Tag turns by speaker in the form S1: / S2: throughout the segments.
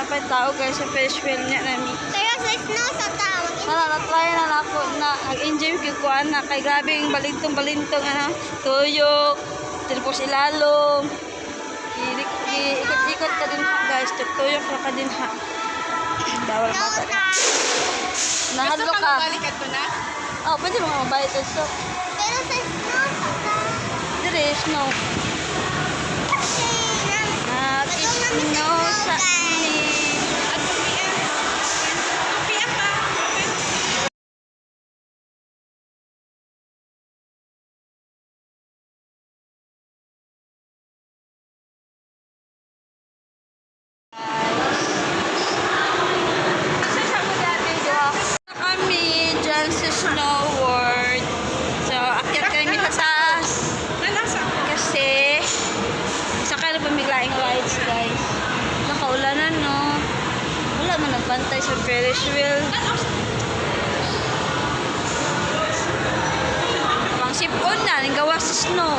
S1: Napay tao, guys, sa Ferris wheel niya nami.
S2: Pero sa snow sa tao.
S1: Wala, na-try na nako na nag-enjoy ko ko ana kay grabe yung balintong-balintong ano, tuyok, tilpos ilalom. Ikot-ikot ka din ha, guys, tuyok ra ka din ha. Bawal
S2: Snow
S1: bata
S2: sa.
S1: na. Nahadlo
S3: Gusto
S1: ka.
S3: ka mabalik ato na?
S1: Oh, pwede mo nga mabayad ito.
S2: Pero sa snow sa tao.
S1: Dire, snow.
S2: Kasi
S1: Nag-snow sa ni.
S3: At PM. PM pa.
S1: Kami dyan sa Snow World. So, akyat kami sa taas.
S3: Nalasa.
S1: Kasi, saka na pamiglaing rides, guys. Nakaulanan, no? Wala man nagbantay sa Ferris wheel. Pang sipon na, gawa sa snow.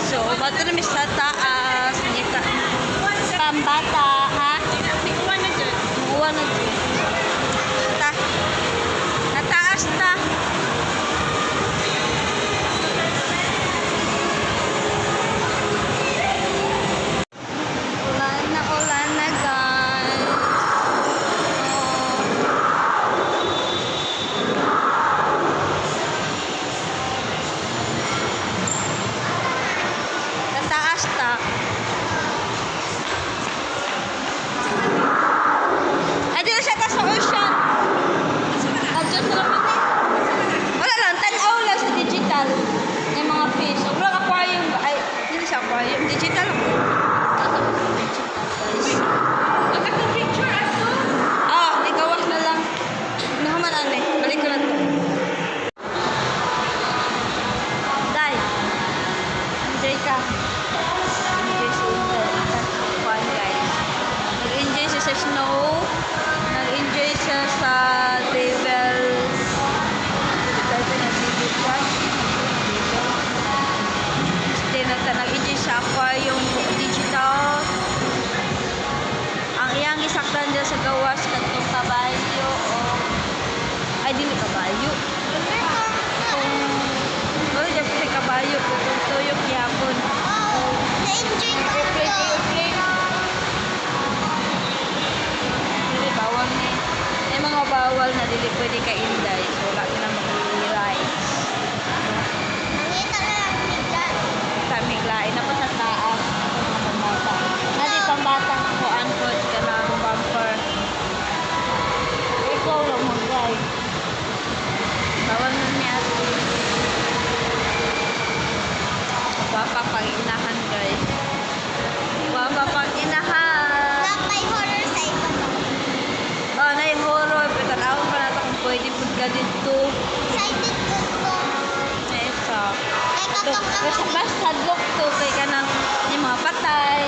S1: So, bato na sa taas. Ngita. Pambata, ha?
S3: Ikuha na dyan.
S1: Mukuha na dyan. Ta. Nataas ta. Ulan na, guys. Oh. Nataas ta. Ay, dito siya ta sa ocean. Adyo sa lang. Wala lang, tanaw lang sa digital. May mga fish. So, walang aquarium ba? Ay, hindi siya aquarium. Digital ako. Digital, guys.
S3: Ang akong picture ato.
S1: Ah, nagawas na lang. Nahaman ane. Balik ko na to. Day. Enjoy ka. Enjoy si Juan, guys. Nag-enjoy siya sa snow. Nag-enjoy siya sa devil. Then, nag-enjoy sa aquarium digital. Ang iyang isakdan dyan sa gawas katong kabayo o ay dili kabayo. Kung wala dyan sa kabayo kung tuyok yapon.
S2: Oh, na-enjoy ko
S1: Airplane,
S2: to.
S1: airplane. Dili bawal ni. May mga bawal na dili pwede ka inday. So wala ka na mag-rides.
S2: Nangita na lang bigla.
S1: Kamiglain na pa sa taas. Ako mga pambata. Nadi pambata nga kuan ko ka na ang bumper. Ikaw lang mag-ride. Bawal na niya. Wapa pang inahan, guys. Wapa pang inahan.
S2: Napay horror sa iba.
S1: Oh, nay horror. Pero tanawon pa nato kung pwede pud ka dito.
S2: Excited ko to.
S1: May isa.
S2: Kay
S1: Ito,
S2: katong
S1: basta basta hadlok to kay kanang yung mga patay.